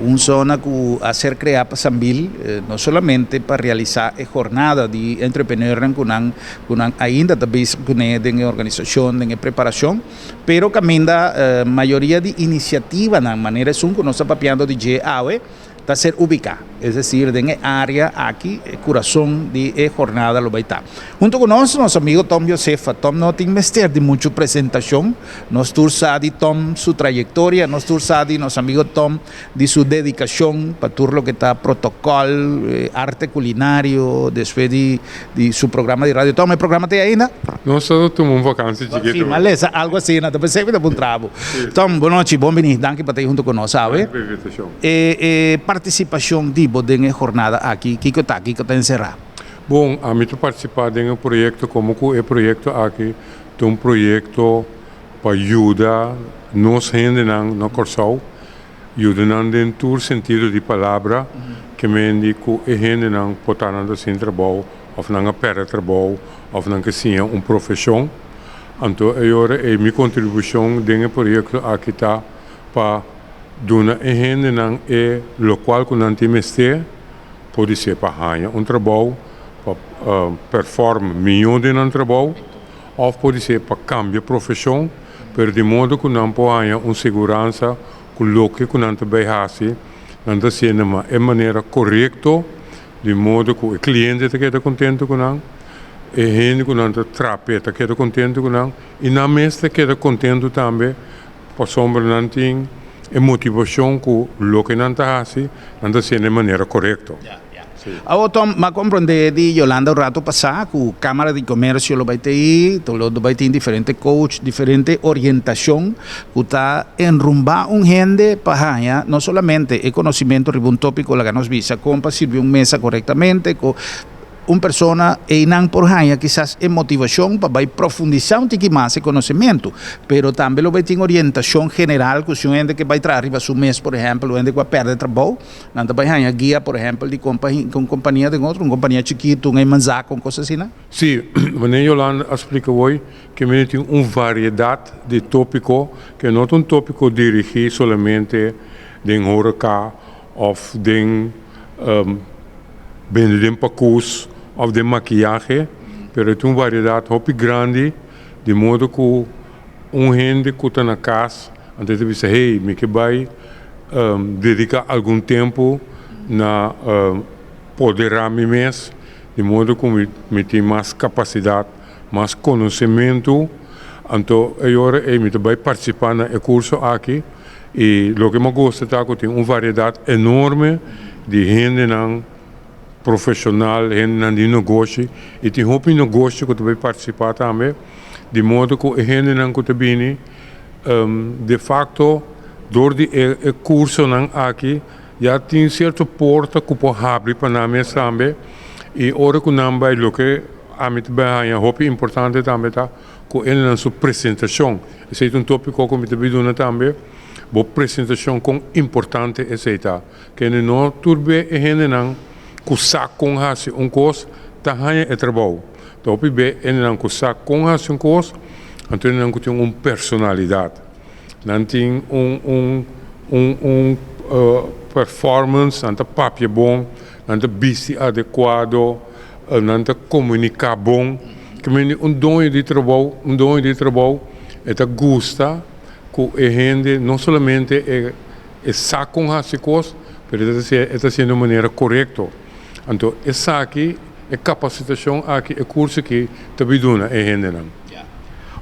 Un zona ku a ser kreá pa Sambil no solamente pa realisá e jornada di entrepreneurnan ku nan ku nan ainda ta bezig kuné den e organisashon, den e preparashon, pero kaminda mayoria di inisiativanan manera esun ku nos ta papiando di dje awe ta ser ubiká, es desir den e área aki e kurason di e jornada lo bai ta. Hunto ku nos, nos amigo Tom Josefa. Tom no tin mester di muchu presentashon. Nos tur sa di Tom su trayektoria, nos tur sa di nos amigo Tom di su dedikashon pa tur loke ta protokòl, arte kulinario, despues di di su programa di radio. Tom, e programa ta ei ainda? Nos ta tuma un vakansi chikitu. Si, m'a lesa algu asina, ta pensé mi ta puntra bo. Tom, bon nochi, bon bini. Danki pa ta ei hunto ku nos awe. Danki pa e invitashon. E partisipashon di bo den e jornada aki, kiko ta? Kiko ta enserá? Bon, ami ta partisipá den e proyekto komo ku e proyekto aki ta un proyekto pa yuda nos hendenan na Kòrsou, yuda nan den tur sentido di palabra, ke mendi ku e hendenan por ta nan ta sin trabou òf nan a pèrdè trabou òf nan ke siña un profeshon. Anto e ora ei mi kontribushon den e proyekto aki ta pa duna e hendenan e lokual ku nan tin mester. Podisé pa haña un trabou, pa perform mihó den nan trabou, òf podisé pa kambia profeshon, pero di modo ku nan por haña un siguransa ku loke ku nan ta bai hasi, nan ta hasié na e manera korekto, di modo ku e kliente ta keda kontentu ku nan, e hende ku nan ta trap'é ta keda kontentu ku nan, i nan mes ta keda kontentu tambe. Pasobra nan tin e motivashon ku loke nan ta hasi, nan ta hasié na e manera korekto. Awor Tom, m'a komprondé di Yolanda un rato pasá ku Kámara di Komersio lo bai t'ei, lo bai tin diferente coach, diferente orientashon ku ta enrumbá un hende pa haña no solamente e konosimentu riba un tópiko, laga nos bisa kon pa sirbi un mesa korektamente, Un persona einan por haña kisas e motivashon pa bai profundisá un tiki mas e konosementu, pero tambe lo bai tin orientashon general ku si un hende ke bai traha riba su mes, por ehèmpel, un hende ku a pèrdè trabou, nan ta bai haña guia, por ehèmpel, di un kompania den otro, un kompania chikitu, un eenmanszaak, un kos asina. Sí, manera Yolanda a splika hoy, ke mester tin un variedat di tópiko, ke no ta un tópiko dirigí solamente den horeca òf den bende den pakus òf den makiyahe, pero e tin un variedat hopi grandi, di modo ku un hende ku ta na kas anto e ta bisa, hey, mi ke bai dediká algun tempu na poderá mi mes, di modo ku mi tin mas kapasidat, mas konosementu, anto e ora ei mi ta bai partisipá na e kurso aki. I loke mi a gusta ta ku tin un variedat enorme di hendenan profeshonal, hendenan di negoshi i tin hopi negoshi ku ta bai partisipá tambe, di modo ku e hendenan ku ta bini defakto dor di e kursonan aki ya tin sierto porta ku por habri pa nan mes tambe i ora ku nan bai loke ami ta bai haña hopi importante tambe ta ku hendenan su presentashon. Esei ta un tópiko ku mi ta bin duna tambe, bo presentashon kon importante esei ta. Kende no tur be e hendenan ku sa kon hasi un kos ta haña e trabou. Ta hopi be hendenan ku sa kon hasi un kos, Anto hendenan ku tin un personalidat. Nan tin un un un un performance, nan ta papia bon, nan ta bisti adekuado, nan ta komuniká bon. Ke mende un doño di trabou, un doño di trabou e ta gusta ku e hende no solamente e e sa kon hasi kos, pero e ta hasié e ta hasié di un manera korekto. Anto esaki, e kapasitashon aki, e kurso aki ta bin duna e hendenan.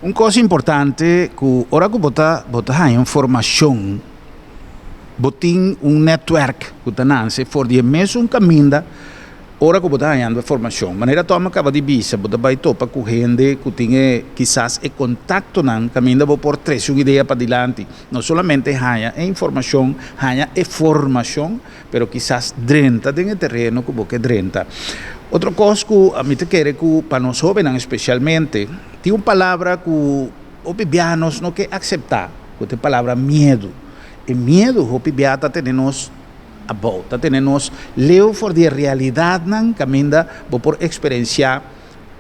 Un kos importante ku ora ku bo ta bo ta haña un formashon, bo tin un nètwèrk ku ta nanse for di e mesun kaminda ora ku bo ta hañando e formashon. Manera Tom a kaba di bisa, bo ta bai topa ku hende ku tin e kisas e kontaktonan kaminda bo por trese un idea padilanti. No solamente haña e informashon, haña e formashon, pero kisas drenta den e tereno ku bo ke drenta. Otro kos ku mi ta kere ku pa nos hóbennan espesialmente, tin un palabra ku hopi biaha nos no ke akseptá, ku ta e palabra miedu. E miedu hopi biaha ta tene nos abou, ta tene nos leu for di e realidatnan kaminda bo por eksperensiá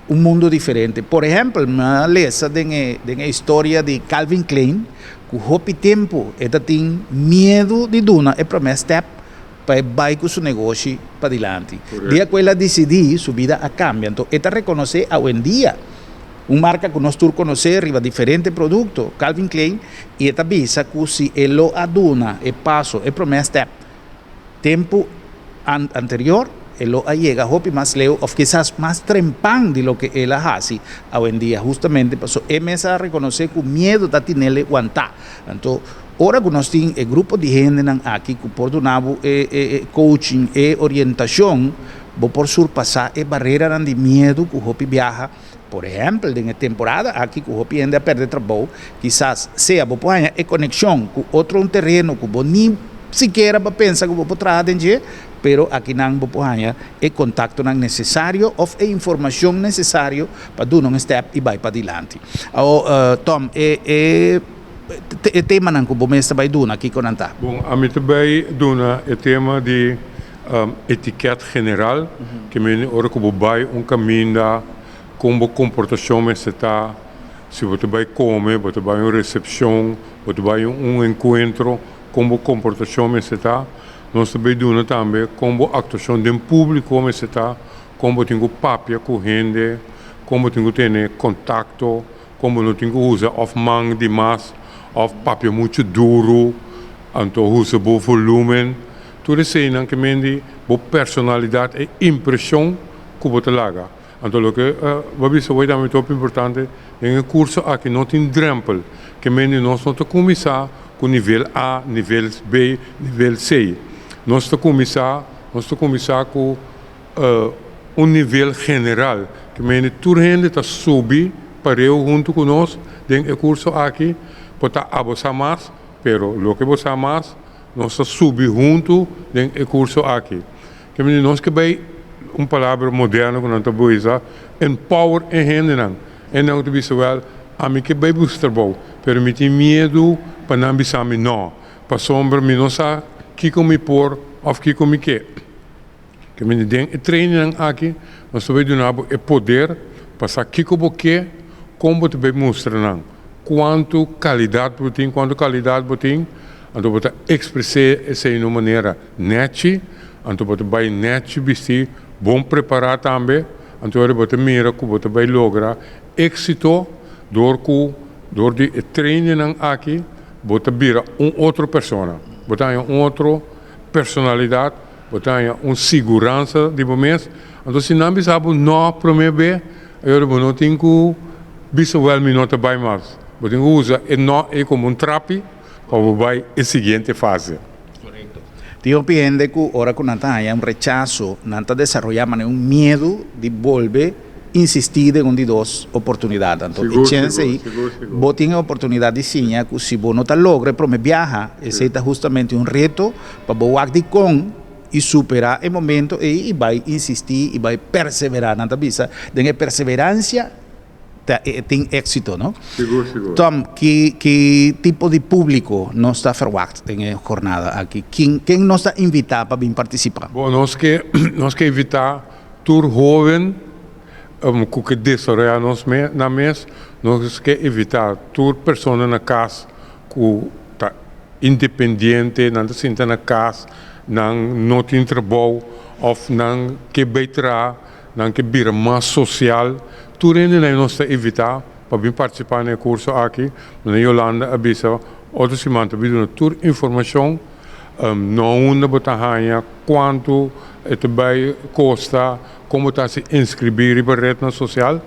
un mundo diferente. Por ehempel, mi a lesa den e den e historia di Calvin Klein ku hopi tempu e ta tin miedu di duna e promé step pa e bai ku su negoshi padilanti. Dia ku el a disidí, su bida a kambia. Anto e ta rekonosé awendia un marka ku nos tur konosé riba diferente produkto, Calvin Klein, i e ta bisa ku si e lo a duna e paso, e promé step, Tempu anterior e lo a yega hopi mas leu of kisas mas trempan di loke el a hasi awendia, hustamente paso e mes a rekonosé ku miedu ta tinele wantá. Anto, ora ku nos tin e grupo di hendenan aki ku por duna bo e e coaching, e orientashon, bo por surpasá e bareranan di miedu ku hopi biaha. Por ehèmpel, den e temporada aki ku hopi hende a pèrdè trabou, kisas sea bo por haña e konekshon ku otro un tereno ku bo ni sikiera bo a pensa ku bo por traha den dje, pero akinan bo por haña e kontaktonan nesesario òf e informashon nesesario pa duna un stèp i bai padilanti. Awor, Tom, e e e temanan ku bo mes ta bai duna, kiko nan ta? Bon, ami ta bai duna e tema di Etiket general, ke mende ora ku bo bai un kaminda, kon bo komportashon mester ta, si bo ta bai kome, bo ta bai un resepshon, bo ta bai un enkuentro, kon bo komportashon mester ta. Nos ta bai duna tambe kon bo aktuashon den públiko mester ta, kon bo tin ku papia ku hende, kon bo tin ku tene kontakto, kon bo no tin ku usa òf man dimas òf papia muchu duru, anto usa bo volúmen. Tur eseinan ke men di bo personalidat, e impreshon ku bo ta laga. Anto loke bo a bisa hoy tambe ta hopi importante, den e kurso aki no tin drèmpel. Ke men di nos no ta kuminsá ku nivel A, nivel B, nivel C. Nos ta kuminsá, nos ta kuminsá ku un nivel general. Ke men di tur hende ta subi pareu huntu ku nos den e kurso aki. Por ta abo sa mas, pero loke bo sa mas, Nos ta subi huntu den e kurso aki. Ke mester nos ke bai un palabra moderno ku nan ta bisa, empower e hendenan. E nan ta bisa wèl, ami ke bai buska trabou, pero mi tin miedu pa nan bisa mi nò, pasobra mi no sa kiko mi por òf kiko mi ke. Ke mester den e trainingnan aki nos ta bai duna bo e poder pa sa kiko bo ke, kon bo ta bai mustra nan, kuantu kalidat bo tin, kuantu kalidat bo tin. Anto bo ta ekspres'é esei na un manera nèchi, anto bo ta bai nèchi bistí, bon prepará tambe, anto ora bo ta mira ku bo ta bai logra éksito dor ku dor di e trainingnan aki bo ta bira un otro persona, bo ta haña un otro personalidat, bo ta haña un siguransa di bo mes. Anto si nan bisa bo nò promé be, ayora bo no tin ku bisa wèl mi no ta bai mas, bo tin ku usa e nò ei komo un trapi. Pa bo bai e siguiente fase. Korekto. Tin hopi hende ku ora ku nan ta haña un rechaso, nan ta desaroyá manera un miedu di bolbe insistí den un di dos oportunidat. Anto e chèns ei, bo tin e oportunidat di siña ku si bo no ta logra e promé biaha, esei ta hustamente un reto pa bo wak dikon i superá e momento ei i bai insistí i bai perseverá. Nan ta bisa den e perseveransia. ta tin éxito, no? Sigur, sigur. Tom, ki ki tipo di públiko nos ta ferwagt den e jornada aki? Kin ken nos ta invitá pa bin partisipá? Bon, nos ke nos ke invitá tur hóben, ku ke desaroyá nos mes nan mes, nos ke evitá tur persona na kas ku ta independiente, nan ta sinta na kas, nan no tin trabou òf nan ke bai traha, nan ke bira mas sosial, tur hendenan nos ta evitá pa bin partisipá na e kurso aki. Manera Yolanda a bisa, otro siman ta bin duna tur informashon, no unda bo ta haña, kuantu e ta bai kosta, kon bo ta hasi inskribí riba retnan sosial,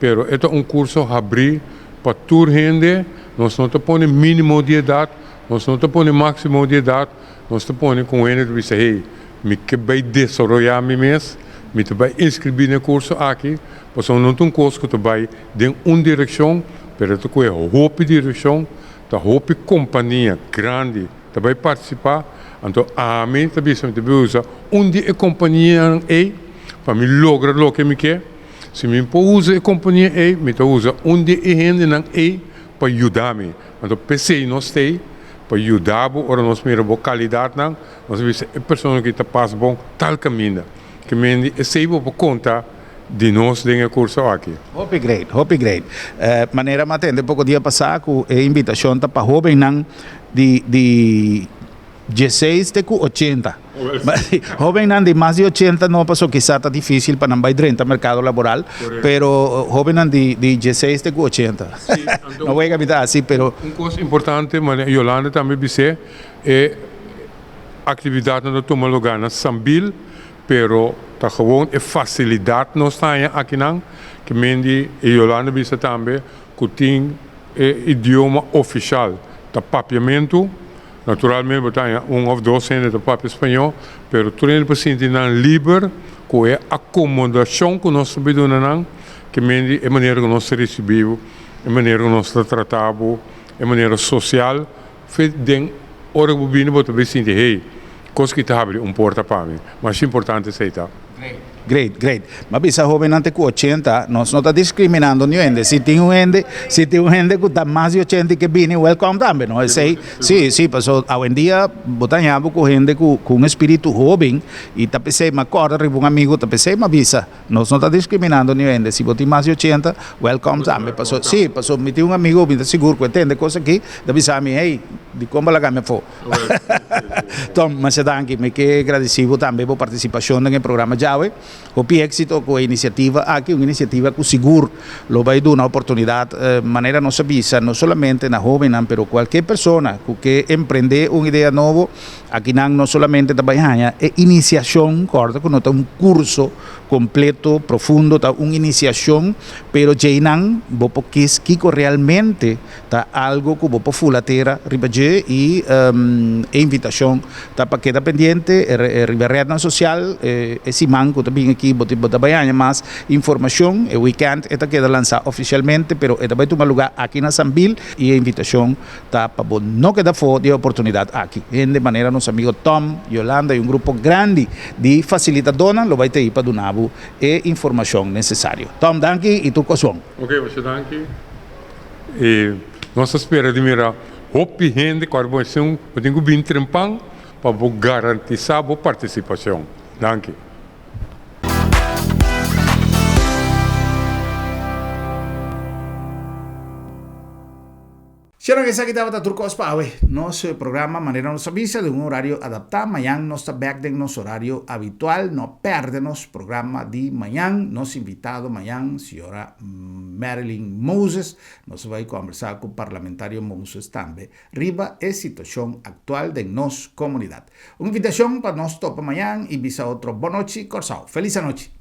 pero e ta un kurso habrí pa tur hende, nos no ta pone mínimo di edat, nos no ta pone máksimo di edat, nos ta pone ku un hende ta bisa, hey, mi ke bai desaroyá mi mes, mi ta bai inskribí na e kurso aki, pasobra no ta un kos ku ta bai den un direkshon, pero e ta kohe hopi direkshon, ta hopi kompania grandi ta bai partisipá, anto ami ta bisa mi ta bai usa un di e kompanianan ei pa mi logra loke mi ke. Si mi por usa e kompania ei, mi ta usa un di e hendenan ei pa yuda mi. Anto p'esei nos ta ei, pa yuda bo ora nos mira bo kalidatnan, nos ta bisa e persona aki ta pas bon tal kaminda. Ke men di esei bo por konta di nos den e kurso aki. Hopi great, hopi great. Manera mi a tende poko dia pasá ku e invitashon ta pa hóbennan di di dieseis te ku ochenta. Hóbennan di mas di ochenta no paso kisa ta difísil pa nan bai drenta merkado laboral, pero hóbennan di di dieseis te ku ochenta. No wega mi ta hasi, pero. Un kos importante, manera Yolanda tambe bis'é, e aktividatnan ta tuma lugá na Sambil, pero ta gewoon e fasilidat nos ta haña akinan, ke men di e Yolanda bisa tambe ku tin e idioma ofishal ta papiamentu. Naturalmente bo ta haña un òf dos hende ta papia spañó, pero tur hende por sinti nan liber ku e akomodashon ku nos ta bin duna nan, ke men di e manera ku nos ta risibí bo, e manera ku nos ta trata bo, e manera sosial, fe den ora ku bo bini bo ta bin sinti, hey, kos ki ta habri un porta pa mi. Mas importante esei ta. Great, great. M'a bisa hobennan te ku ochenta, nos no ta discriminando niun hende. Si tin un hende, si tin un hende ku ta mas di ochenta i ke bini, welcome tambe, no? Esei, si, si, paso awendia bo ta haña bo ku hende ku ku un espiritu hoben i ta p'esei m'a kòrda riba un amigu, ta p'esei m'a bisa, nos no ta discriminando niun hende. Si bo tin mas di ochenta, welcome tambe. Paso, si, paso mi tin un amigu, mi ta sigur ku e tende kos aki, ta bisa mi, hey, dikon bo a laga mi afó? Tom, masha danki. Mi ke gradisí bo tambe bo partisipashon den e programa djawe. Hopi éksito ku e inisiativa aki, un inisiativa ku sigur lo bai duna oportunidat, manera nos a bisa, no solamente na hóbennan, pero kualke persona ku ke emprendé un idea nobo, akinan no solamente ta bai haña e inisiashon, kòrda ku no ta un kurso kompleto, profundo, ta un inisiashon, pero djeinan bo por kis kiko realmente Ta algo cu bo por fula tera riba dje y e invitacion ta pa keda pendiente riba rednan social e siman cu ta bin aki bo ta bay haña mas informacion. E weekend e ta keda lansa oficialmente pero e ta bay tuma lugar aki na Sambil y e invitacion ta pa bo no keda afo di e oportunidad aki. Hende manera nos amigo Tom, Yolanda y un grupo grandi di facilitadornan lo bay ta ahi pa duna bo e informacion necesario. Tom danki y tur cos bon. Ok, masha danki. I nos ta spera di mira hopi hende ku a bo esun bo tin ku bin trempan pa bo garantisá bo partisipashon. Danki. Sherman esaki tabata tur kos pa awe. Nos programa manera nos a bisa den un horario adaptá. Mañan nos ta bèk den nos horario habitual. No pèrdè nos programa di mañan. Nos invitado mañan, señora Marilyn Moses. Nos a bai kombersá ku Parlamentario Moses tambe riba e situashon aktual den nos komunidat. Un invitashon pa nos topa mañan i bisa otro bonochi Kòrsou. Felis anochi!